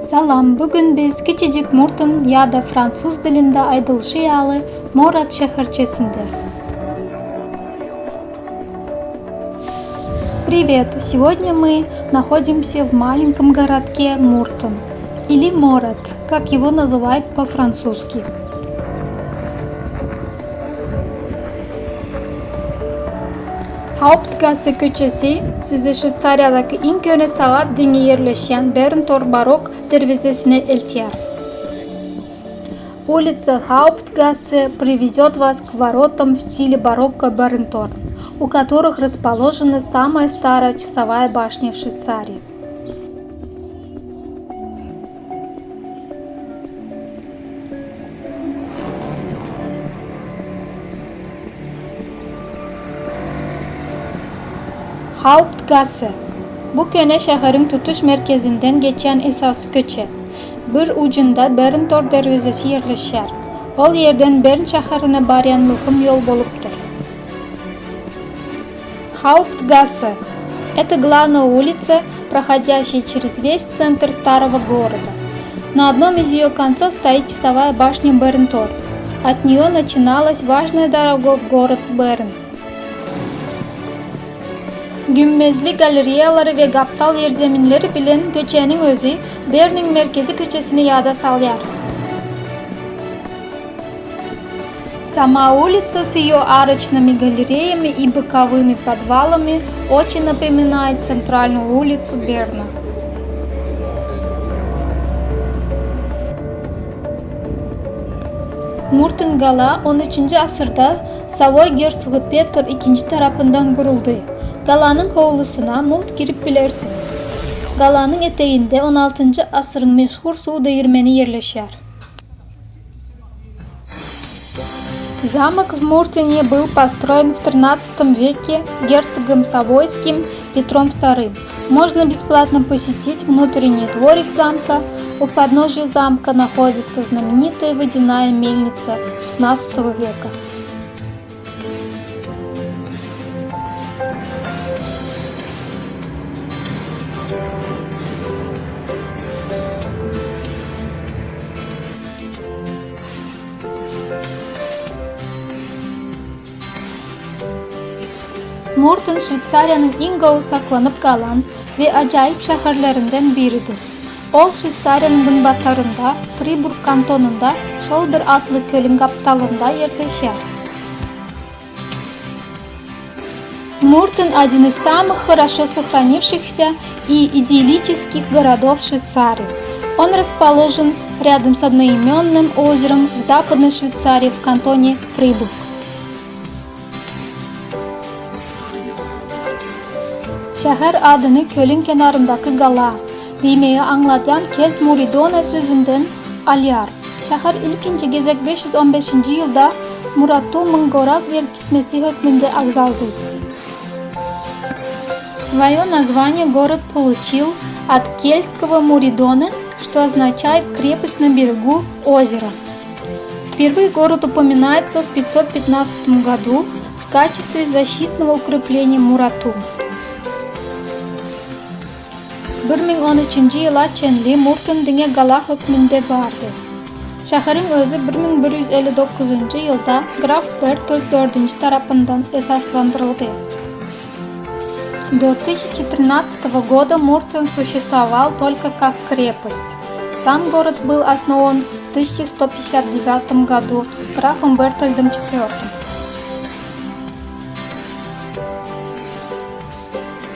Salam, bu gün biz kiçijik Murtun ýa-da fransuz dilinde aýdylyşy ýaly Morat şäherçesinde. Привет! Сегодня мы находимся в маленьком городке Муртон или Морат, как его называют по-французски. Hauptgasse köçesi sizi Şweýsariýadaky iň köne sagat diňi ýerleşýän Berntor barok derwezesine eltýär. Ulica Hauptgasse приведет вас к воротам в стиле барокко Бернторн, у которых расположена самая старая часовая башня в Швейцарии. Hauptgasse, bu köne şäheriň tutuş merkezinden geçýän esasy köçe. Bir ujunda Berntor derwezesi ýerleşýär. Ol ýerden Bern şäherine barýan möhüm ýol bolupdyr. Hauptgasse, это главная улица, проходящая через весь центр старого города. На одном из ее концов стоит часовая башня Бернтор. От нее начиналась важная дорога в город Берн. Gümmezli galereýalary we gapdal ýerzeminleri bilen köçäniň özi Berniň merkezi köçesini ýada salýar. Сама улица с ее арочными галереями и боковыми подвалами очень напоминает центральную улицу Берна. Murten gala on üçünji asyrda Savoý gersogy Petr ikinji tarapyndan guruldy. Galanyň howlusyna mugt girip bilersiňiz. Galanyň eteginde on altynjy asyryň meşhur suw degirmeni ýerleşýär. Zamok в Муртене был построен в XIII веке герцогом Савойским Петром II. Можно бесплатно посетить внутренний дворик замка. У подножия замка находится знаменитая водяная мельница XVI века. Murten Şweýsariýanyň iň gowy saklanyp galan we ajaýyp şäherlerinden biridir. Ol Şweýsariýanyň günbatarynda, Friburg kantonynda şol bir atly kölüň gapdalynda ýerleşýär. Murten один из самых хорошо сохранившихся и идиллических городов Швейцарии. Он расположен рядом с одноименным озером в Западной Швейцарии в кантоне Фрибург. Şäher adyny kölüň kenaryndaky gala diýmegi aňladýan kelt Muridona sözünden alýar. Şäher ilkinji gezek 515-nji ýylda Muratumyň gorag berkitmesi hökmünde agzaldy. Svoýo nazvanie gorod poluçil ot kельтского Muridona, что означает крепость на берегу озера. Впервые город упоминается в 515 году в качестве защитного укрепления Муратум. 1013-nji ýyla çenli Murtun diňe gala hökmünde bardy. Şäheriň özi 1159-njy ýylda graf Bertold dördünji tarapyndan esaslandyryldy. До 1013 года Муртен существовал только как крепость. Сам город был основан в 1159 году графом Бертольдом IV.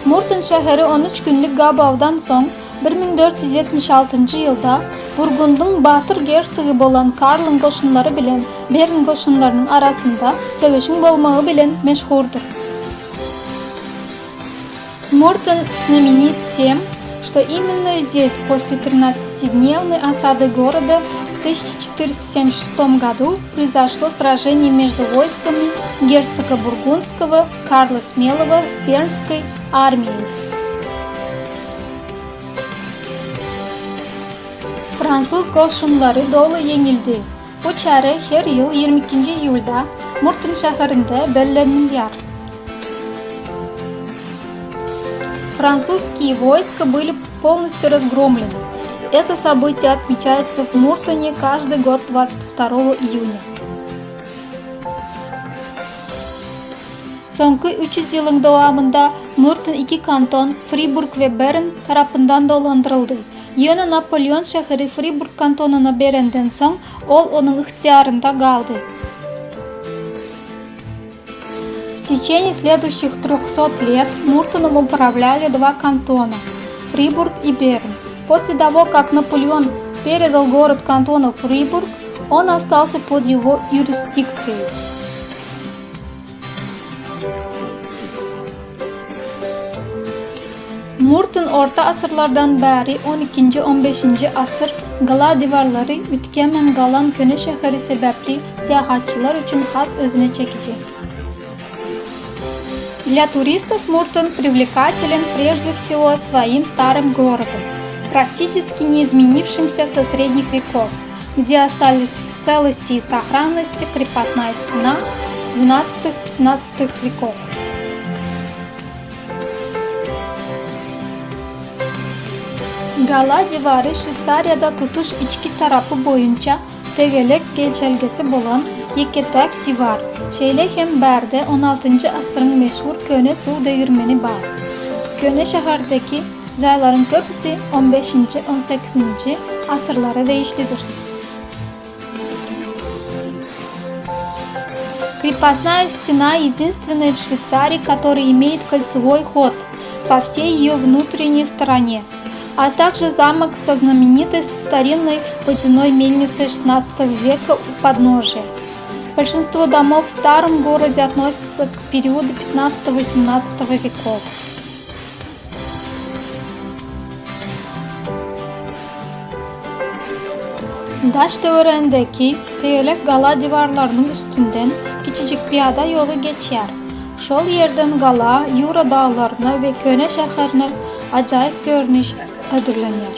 Murten şäheri on üç günlük gabawdan soň 1476-njy ýylda Burgundyň batyr gersogy bolan Karlyň goşunlary bilen Bern goşunlarynyň arasynda söweşiň bolmagy bilen meşhurdyr. Murten знаменит тем, что именно здесь после тринадцатидневной осады города в 1476 году произошло сражение между войсками герцога Бургундского Карла Смелого с Бернской армией. Fransuz goşunlary doly ýeňildi. Bu çäre her ýyl 22-nji iýulda Murten şäherinde bellenilýär. Французские войска были полностью разгромлены. Это событие отмечается в Муртене каждый год 22 июня. Soňky 300 ýylyň dowamynda Murten iki kanton, Friburg we Bern, tarapyndan dolandyryldy. Ýöne Napoleon şäheri Friburg kantonyna berenden soň, ol onuň ygtyýarynda galdy. В течение следующих трехсот лет Муртеном управляли два кантона, Фрибург и Берн. После того, как Наполеон передал город кантону Фрибург, он остался под его юрисдикцией. Murten orta asyrlardan bäri on ikinji-on beşinji asyr gala diwarlary üýtgemän galan köne şäheri sebäpli syýahatçylar üçin has özüne çekiji. Для туристов Муртен привлекателен прежде всего своим старым городом, практически не изменившимся со средних веков, где остались в целости и сохранности крепостная стена XII-XV веков. Gala diwary Şweýsariýada tutuş içki tarapy boýunça tegelek geçelgesi bolan ýeke-täk diwar. Şeýle hem bärde on altynjy asyryň meşhur köne suw degirmeni bar. Köne şäherdäki jaýlaryň köpüsi on beşinji, on sekizinji asyrlara degişlidir. Крепостная стена единственная в Швейцарии, которая имеет кольцевой ход по всей ее внутренней стороне, а также замок со знаменитой старинной водяной мельницей XVI века у подножия. Большинство домов в старом городе относятся к периоду XV-XVIII веков. Daş-töweregindäki tegelek gala diwarlarynyň üstünden kiçijik pyýada ýoly geçýär. Şol ýerden gala Ýura daglaryna we köne şäherine ajaýyp görnüş hödürlenýär.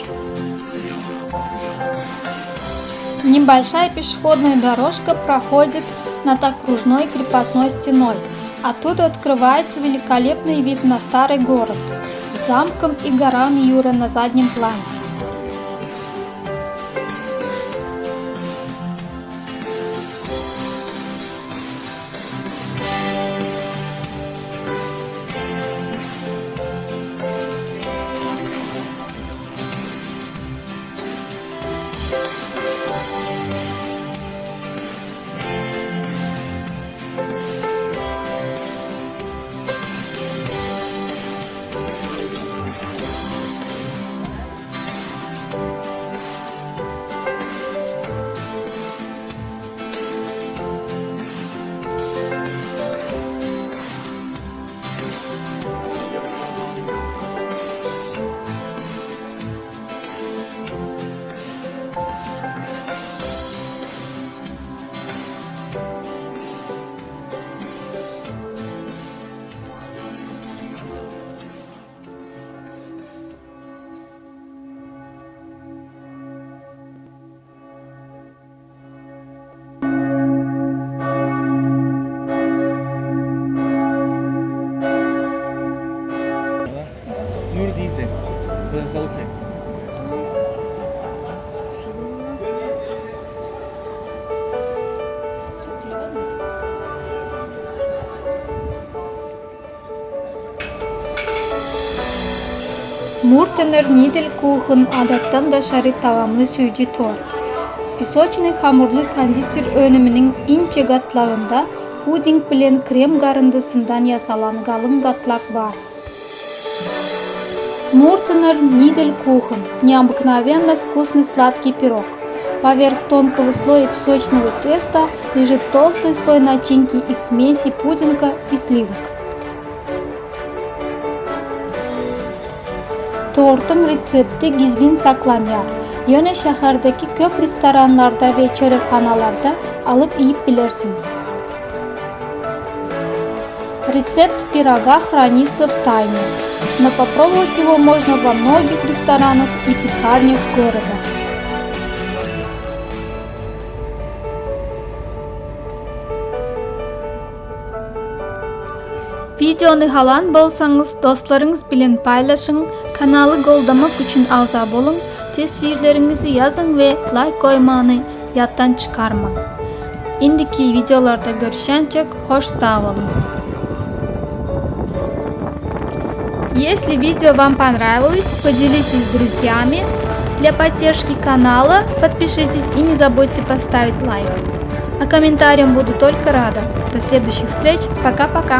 Небольшая пешеходная дорожка проходит над окружной крепостной стеной. Оттуда открывается великолепный вид на старый город с замком и горами Юра на заднем плане. Nur diese. Oder solche. Murtener Nidelkuchen adatdan daşary tagamly süýji tort. Pesoçnyý hamurly konditer önüminiň inçe gatlagynda puding bilen krem garyndysyndan ýasalan galyň gatlak bar. Murtener Nidelkuchen, необыкновенно вкусный сладкий пирог. Поверх тонкого слоя песочного теста лежит толстый слой начинки из смеси пудинга и сливок. Tortuň resepti gizlin saklanýar, ýöne şäherdäki köp restoranlarda we çörekhanalarda alyp iýip bilersiňiz. Рецепт пирога хранится в тайне, но попробовать его можно во многих ресторанах и пекарнях города. Wideony halan bolsaňyz dostlaryňyz bilen paýlaşyň, kanaly goldamak üçin agza boluň, Teswirleriňizi ýazyň we laýk goýmany ýatdan çykarmaň. Indiki wideolarda görüşýänçek hoş sag boluň. Если видео вам понравилось, поделитесь с друзьями. Для поддержки канала подпишитесь и не забудьте поставить лайк. А комментариям буду только рада. До следующих встреч. Пока-пока.